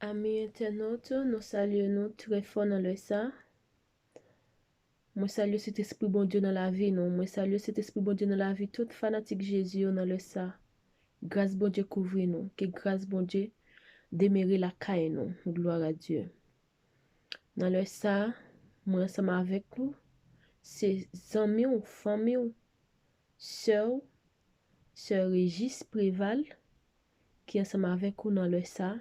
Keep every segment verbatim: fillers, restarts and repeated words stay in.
Ami entènot, nou salye nou trè fò nan lè sa. Mwen salye Sentespri Bondye nan lavi nou. Mwen salye Sentespri Bondye nan lavi tout fanatik Jezi yo nan lè sa. Gras Bondye kouvri nou. Ke gras Bondye demere lakay nou. Glwa a Dye. Nan lè sa, mwen ansanm avèk ou, se zanmi w, fanmi w, sè w, sè Régis Préval, ki ansanm avèk ou nan lè sa.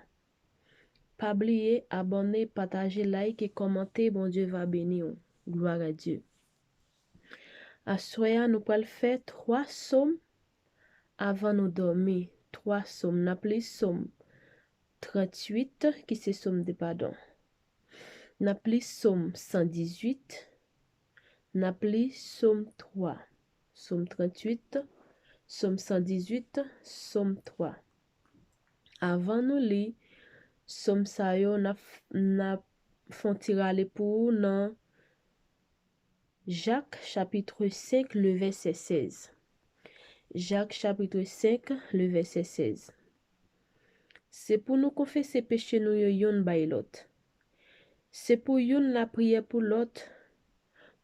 Pa bliye abòne, pataje, like e kòmante. Bondye va beni w. Glwa a Dye. Aswè a, nou pral fè twa sòm avan nou dòmi. Twa sòm. N ap li sòm tranntuit, ki se sòm de padon. N ap li sòm san dizuit. N ap li sòm twa. Sòm tranntuit, sòm san dizuit, sòm twa. Avan nou li sòm sa yo, n ap, n ap fè yon ti rale pou ou nan Jak chapit senk, le vèsè sèz. Jak chapit senk, le vèsè sèz. Se pou nou konfese peche nou yo yonn bay lòt. Se pou youn lapriyè pou lòt,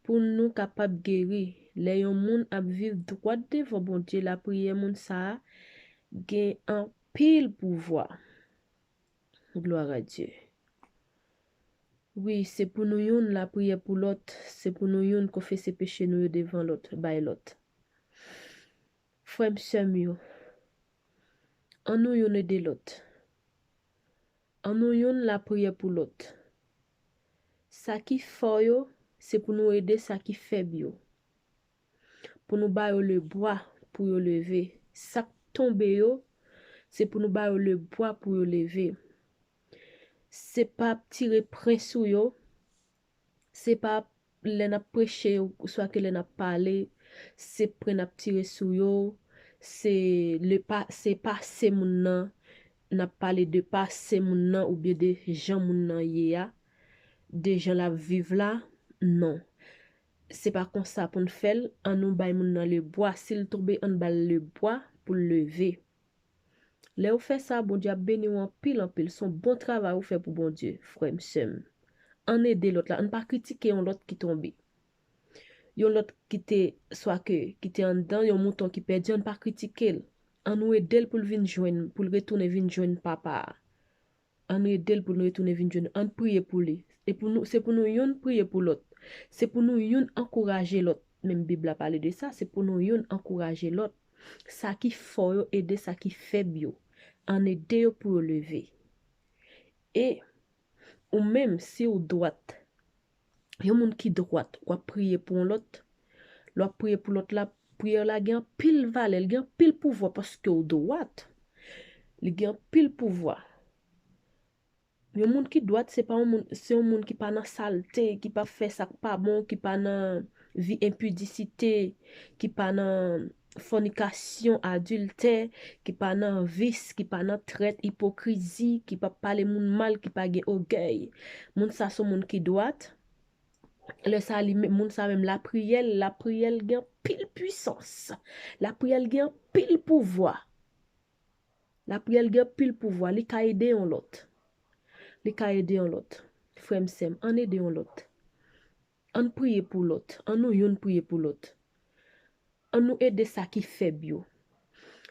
pou nou kapab geri. Lè yon moun ap viv dwat devan Bondye, lapriyè moun sa a gen anpil pouvwa. Glwa a Dye. Wi, se pou nou youn lapriyè pou lòt, se pou nou youn konfese peche nou yo devan lòt, bay lòt. Frè m, sè m yo, annou youn ede lòt. Annou youn lapriyè pou lòt. Sa ki fò yo, se pou nou ede sa ki fèb yo. Pou nou ba yo lebwa pou yo leve. Sa k tonbe yo, se pou nou ba yo lebwa pou yo leve. Se pa ap tire pren sou yo, se pa lè n ap preche, oswa ke lè n ap pale, se pren n ap tire sou yo, se le pa, se pase moun nan, n ap pale de pase moun nan oubyen de jan moun nan ye a, de jan l ap viv la, non. Se pa konsa pou n fè l, annou bay moun nan lebwa, si l tonbe, ann ba l lebwa pou l leve. Lè w fè sa, Bondye ap beni w anpil, anpil. Se yon bon travay ou fè pou Bondye, frè m, sè m. Ann ede lòt la, ann pa kritike yon lòt ki tonbe. Yon lòt ki te, swa ke, ki te anndan, yon mouton ki pèdi, ann pa kritike l. Annou ede l pou l vin jwenn, pou l retounen vin jwenn papa a. Annou ede l pou l retounen vin jwenn. Ann priye pou li. E pou nou, se pou nou youn priye pou lòt. Se pou nou youn ankouraje lòt. Menm Bib la pale de sa, se pou nou youn ankouraje lòt. Sa ki fò yo, ede sa ki fèb yo. Ann ede yo pou yo leve. E ou menm, si w dwat, yon moun ki dwat, w ap priye pou yon lòt. Lè w ap priye pou lòt la, priyè la gen anpil valè, li gen anpil pouvwa paske w dwat. Li gen anpil pouvwa. Yon moun ki dwat, se pa yon moun, se yon moun ki pa nan salte, ki pa fè sa k pa bon, ki pa nan vi enpidisite, ki pa nan fònikasyon, adiltè, ki pa nan vis, ki pa nan trèt, ipokrizi, ki pa pale moun mal, ki pa gen ògèy. Moun sa se yon moun ki dwat. Lè sa li menm, moun sa menm, lapriyè l, lapriyè l gen anpil pwisans. Lapriyè l gen anpil pouvwa. Lapriyè l gen anpil pouvwa, li ka ede yon lòt. Li ka ede yon lòt. Frè m, sè m, ann ede yon lòt. Ann priye pou lòt. Annou youn priye pou lòt. Annou ede sa ki fèb yo.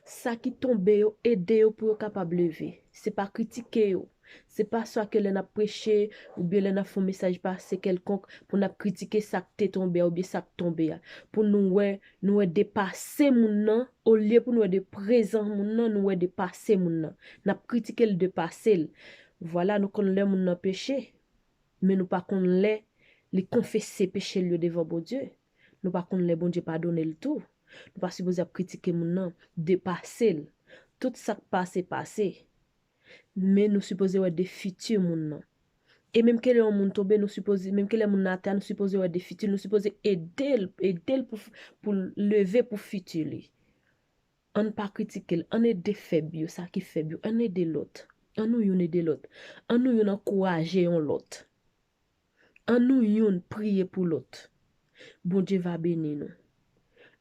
Sa ki tonbe yo, ede yo pou yo kapab leve. Se pa kritike yo. Se pa swa ke lè n ap preche, oubyen lè n ap fè yon mesaj pase kèlkonk, pou n ap kritike sa k te tonbe a, oubyen sa k tonbe a. Pou nou wè, nou wè depase moun nan, olye pou nou wè de prezan moun nan, nou wè depase moun nan. N ap kritike l, depase l. Vwala, nou konn lè moun nan peche, men nou pa konn lè li konfese peche l yo devan Bondye. Nou pa konn lè Bondye padone l tou. Nou pa sipoze ap kritike moun nan, depase l. Tout sa k pase, pase. Men nou sipoze wè de fiti moun nan. E menm ke lè yon moun tonbe, nou sipoze, menm ke lè moun nan atè a, nou sipoze wè de fiti l, nou sipoze ede l, ede l pou, pou l leve pou fiti li. Ann pa kritike l, ann ede fèb yo, sa ki fèb yo, ann ede lòt. Annou youn ede lòt. Annou youn ankouraje yon lòt. Annou youn priye pou lòt. Bondye va beni nou.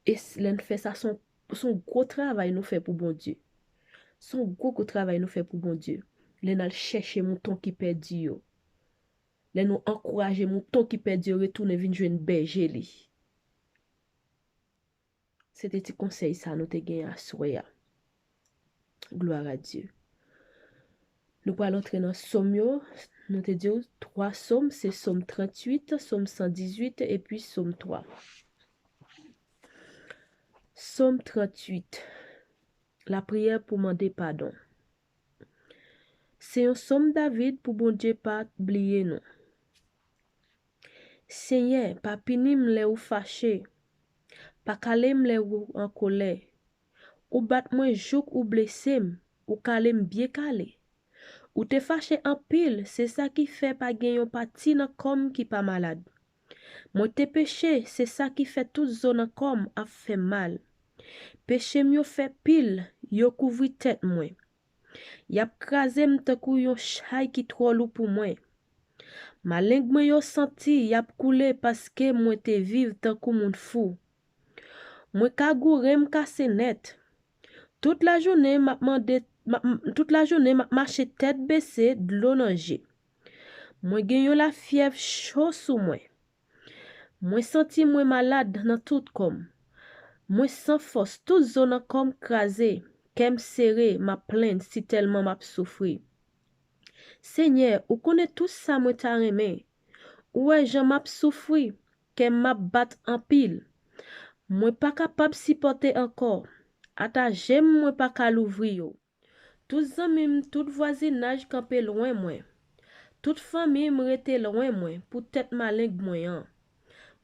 E s-, lè n fè sa, se yon, se yon gwo travay nou fè pou Bondye. Se yon gwo, gwo travay nou fè pou Bondye. Lè n al chèche mouton ki pèdi yo. Lè nou ankouraje mouton ki pèdi yo retounen vin jwenn bèje li. Se te ti konsèy sa nou te gen aswè a. Gloire à Dieu. Nou pral antre nan sòm yo. Nou te di w twa sòm, se sòm tranntuit, sòm san dizuit epi sòm twa. Sòm tranntuit. Lapriyè pou mande padon. Se yon sòm David pou Bondye pa bliye nou. Senyè, pa pini m lè ou fache. Pa kale m lè ou an kolè. Ou bat mwen jouk ou blese m, ou kale m byen kale. Ou te fache anpil, se sa ki fè pa gen yon pati nan kò m ki pa malad. Mwen te peche, se sa ki fè tout zo nan kò m ap fè m mal. Peche m yo fè pil, yo kouvri tèt mwen. Y ap kraze m tankou yon chay ki twò lou pou mwen. Maleng mwen yo santi y ap koule paske mwen te viv tankou moun fou. Mwen ka goure m kase nèt. Tout lajounen m ap mande, m ap, tout lajounen m ap mache tèt bese, dlo nan je. Mwen gen yon lafyèv cho sou mwen. Mwen santi mwen malad nan tout kò m. Mwen san fòs, tout zo nan kò m kraze. Kè m sere, m ap plenn sitèlman m ap soufri. Senyè, ou konnen tout sa mwen ta renmen. Ou wè jan m ap soufri, kè m ap bat anpil. Mwen pa kapab sipòte ankò. Ata je m mwen pa ka louvri yo. Tout zanmi m, tout vwazinaj kanpe lwen mwen. Tout fanmi m rete lwen mwen poutèt maleng mwen an.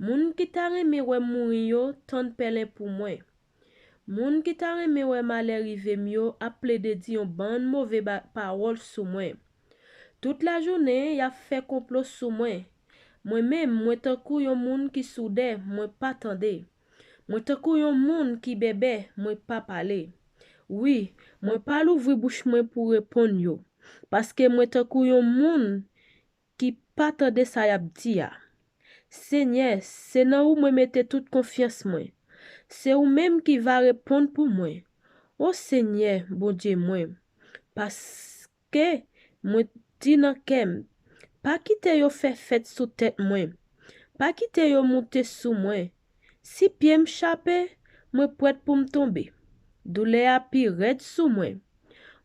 Moun ki ta renmen wè m mouri yo tann pèlen pou mwen. Moun ki ta renmen wè malè rive m yo ap plede di yon bann move ba- pawòl sou mwen. Tout lajounen, y ap fè konplo sou mwen. Mwen menm, mwen tankou yon moun ki soudè, mwen pa tande. Mwen tankou yon moun ki bèbè, mwen pa pale. Wi, mwen pa louvri bouch mwen pou reponn yo, paske mwen tankou yon moun ki pa tande sa y ap di a. Senyè, se nan ou mwen mete tout konfyans mwen. Se ou menm ki va reponn pou mwen. O Senyè, Bondye mwen, paske mwen di nan kè m, pa kite yo fè fèt sou tèt mwen. Pa kite yo moute sou mwen. Si pye m chape, mwen prèt pou m tonbe. Doulè a pi rèd sou mwen.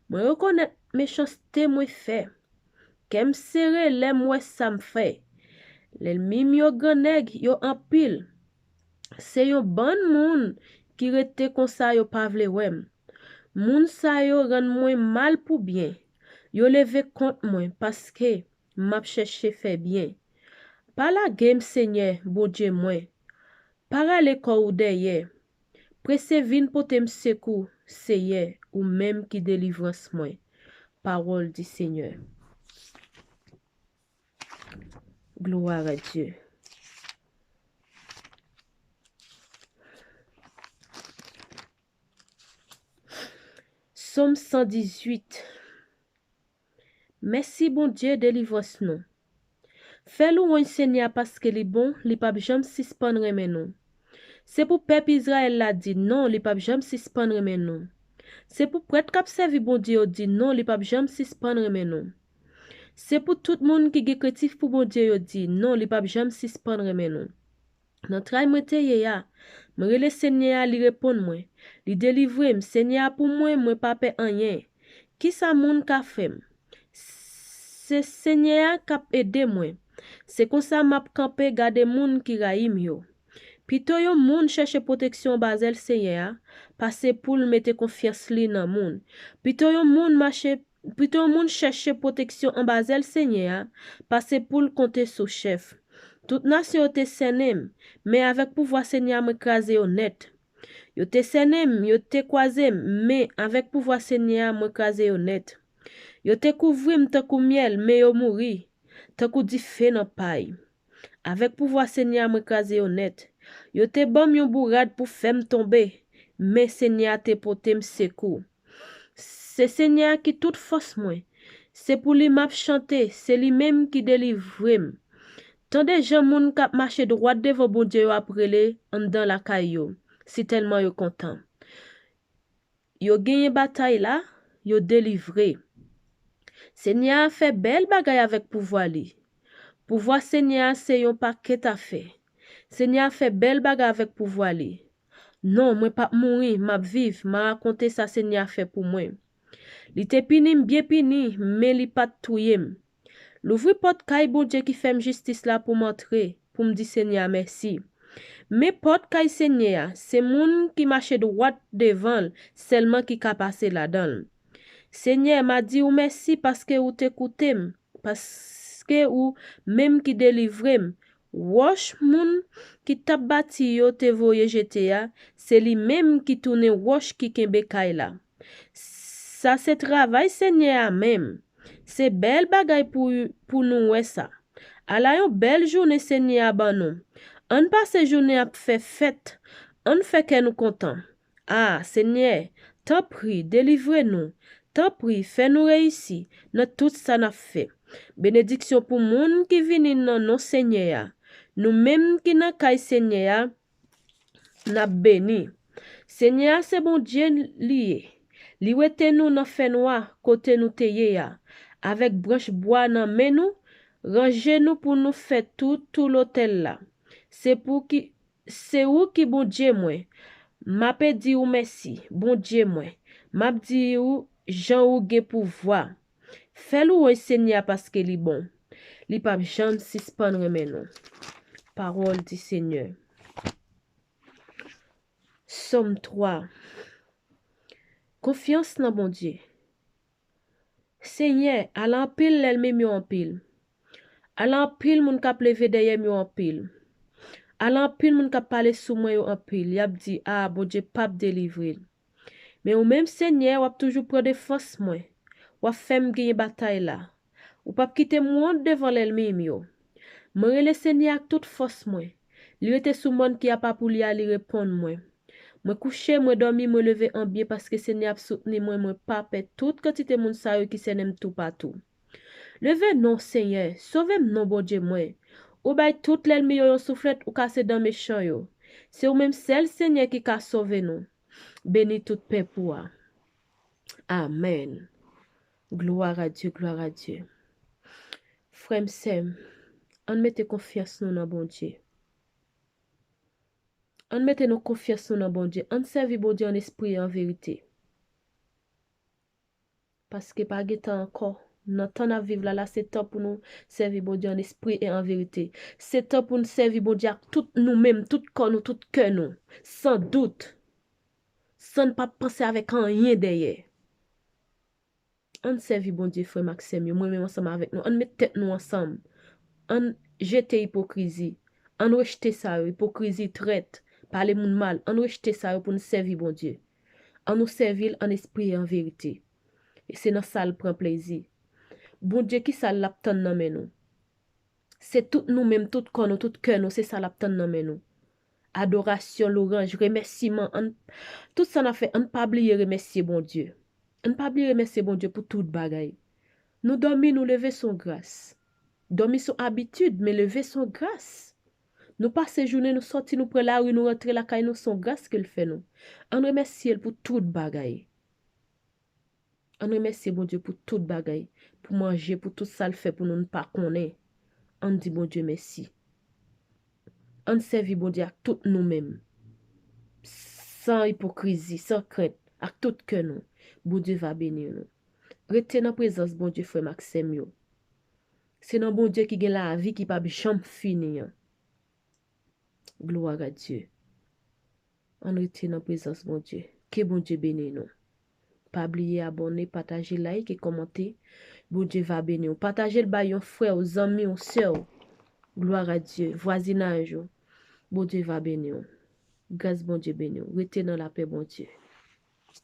Mwen rekonèt mechanste mwen fè. Kè m sere lè m wè sa m fè. Lènmi m yo grannèg, yo anpil. Se yon bann moun ki rete konsa, yo pa vle wè m. Moun sa yo rann mwen mal pou byen. Yo leve kont mwen paske m ap chèche fè byen. Pa lage m, Senyè, Bondye mwen. Pa rale kò w dèyè. Prese vin pote m sekou, Seyè, ou menm ki delivrans mwen. Parole du Seigneur. Gloire à Dieu. Sòm san dizuit. Mèsi, Bondye, delivrans nou. Fè louwanj Senyè a paske li bon, li p ap janm sispann renmen nou. Se pou pèp Izrayèl la di, non, li p ap janm sispann renmen nou. Se pou prèt k ap sèvi Bondye yo di, non, li p ap janm sispann renmen nou. Se pou tout moun ki gen krentif pou Bondye yo di, non, li p ap janm sispann renmen nou. Nan tray mwen te ye a, mwen rele Senyè a, li reponn mwen. Li delivre m. Senyè a pou mwen, mwen pa pè anyen. Kisa moun ka fè m? Se Senyè a k ap ede mwen. Se konsa m ap kanpe gade moun ki rayi m yo. Pito yon moun chèche pwoteksyon anba zèl Senyè a, pase pou l mete konfyans li nan moun. Pito yon moun mache Pito yon moun chèche pwoteksyon anba zèl Senyè a, pase pou l konte sou chèf. Tout nasyon yo te sènen m, men avèk pouvwa Senyè a mwen kraze yo nèt. Yo te sènen m, yo te kwaze m, men avèk pouvwa Senyè a mwen kraze yo nèt. Yo te kouvri m tankou myèl, men yo mouri, tankou dife nan pay. Avèk pouvwa Senyè a mwen kraze yo nèt. Yo te ban m yon bourad pou fè m tonbe, men Senyè a te pote m sekou. Se Senyè a ki tout fòs mwen. Se pou li m ap chante, se li menm ki delivre m. Tande jan moun k ap mache dwat devan Bondye yo ap rele anndan lakay yo, sitèlman yo kontan. Yo genyen batay la, yo delivre. Senyè a fè bèl bagay avèk pouvwa li. Pouvwa Senyè a se yon pakèt afè. Senyè a fè bèl bagay avèk pouvwa li. Non, mwen p ap mouri, m ap viv, m a rakonte sa Senyè a fè pou mwen. Li te pini m byen pini, men li pa t touye m. Louvri pòt kay Bondye ki fè m jistis la pou m antre, pou m di Senyè a mèsi. Men pòt kay Senyè a, se moun ki mache dwat devan l sèlman ki ka pase ladan l. Senyè, m a di ou mèsi paske ou te koute m, paske ou menm ki delivre m. Wòch moun ki t ap bati yo te voye jete a, se li menm ki tounen wòch ki kenbe kay la. Sa se travay Senyè a menm. Se bèl bagay pou, pou nou wè sa. Ala yon bèl jounen Senyè a ban nou. Ann pase jounen ap fè fèt. Ann fè kè nou kontan. A, Senyè, tanpri, delivre nou. Tanpri, fè nou reyisi nan tout sa n ap fè. Benediksyon pou moun ki vini nan non Senyè a. Nou menm ki nan kay Senyè a, n ap beni. Senyè a se Bondye li ye. Li wete nou nan fènwa kote nou te ye a. Avèk branch bwa nan men nou, ranje nou pou nou fè tou, tou lotèl la. Se pou ki, se ou ki Bondye mwen. M ape di ou mèsi, Bondye mwen. M ap di ou jan ou gen pouvwa. Fè lwanj Senyè a paske li bon. Li p ap janm sispann renmen nou. Parole du Seigneur. Sòm twa. Konfyans nan Bondye. Senyè, ala anpil lènmi m yo anpil. Ala anpil moun k ap leve dèyè m yo anpil. Ala anpil moun k ap pale sou mwen yo anpil. Y ap di, a, Bondye p ap delivre l. Men ou menm, Senyè, w ap toujou pran defans mwen. W ap fè m genyen batay la. Ou p ap kite m wont devan lènmi m yo. Mwen rele Senyè ak tout fòs mwen. Li rete sou mòn ki apa pou li a, li reponn mwen. Mwen kouche, mwen dòmi, mwen leve an byen paske Senyè ap soutni mwen, mwen pa pè tout kantite moun sa yo ki sènen m toupatou. Leve non, Senyè, sove m non, Bondye mwen. Ou bay tout lènmi yo yon souflèt, ou kase dan mechan yo. Se ou menm sèl, Senyè, ki ka sove nou. Beni tout pèp ou a. Amèn. Gloire à Dieu, gloire à Dieu. Frè m, sè m, ann mete konfyans nou nan Bondye. Ann mete nou konfyans nou nan Bondye. Ann sèvi Bondye an espri e an verite. Paske pa gen tan ankò. Nan tan n ap viv la, la se tan pou nou sèvi Bondye an espri e an verite. Se tan pou n sèvi Bondye ak tout nou menm, tout kò nou, tout kè nou, san dout, san n pa panse avèk anyen dèyè. Ann sèvi Bondye, frè m ak sè m yo, mwen menm ansanm avèk nou. Ann met tèt nou ansanm. Ann jete ipokrizi. Ann rejte sa yo, ipokrizi, trèt, pale moun mal. Ann rejte sa yo pou n sèvi Bondye. Ann nou sèvi l an espri e an verite. E se nan sa l pran plezi. Bondye, ki sa l ap tann nan men nou? Se tout nou menm, tout kò nou, tout kè nou, se sa l ap tann nan men nou. Adorasyon, lwanj, remèsiman, ann, tout sa n ap fè, ann pa bliye remèsye Bondye. Ann pa bliye remèsye Bondye pou tout bagay. Nou dòmi, nou leve, se yon gras. Dòmi se yon abitid, men leve se yon gras. Nou pase jounen, nou sòti, nou pran lari, nou rantre lakay nou, se yon gras ke l fè nou. Ann remèsye l pou tout bagay. Ann remèsye Bondye pou tout bagay, pou manje, pou tout sa l fè pou nou, n pa konnen. Ann di Bondye mèsi. Ann sèvi Bondye ak tout nou menm, san ipokrizi, san krent, ak tout kè nou. Bondye va beni nou. Rete nan prezans Bondye, frè m ak sè m yo. Se nan Bondye ki gen lavi ki p ap janm fini an. Gloire à Dieu. Ann rete nan prezans Bondye. Ke Bondye beni nou. Pa bliye abòne, pataje, like e kòmante. Bondye va beni w. Pataje l bay yon frè w, zanmi w, sè w. Gloire à Dieu. Vwazinaj ou. Bondye va beni w. Gras Bondye beni w. Rete nan lapè Bondye.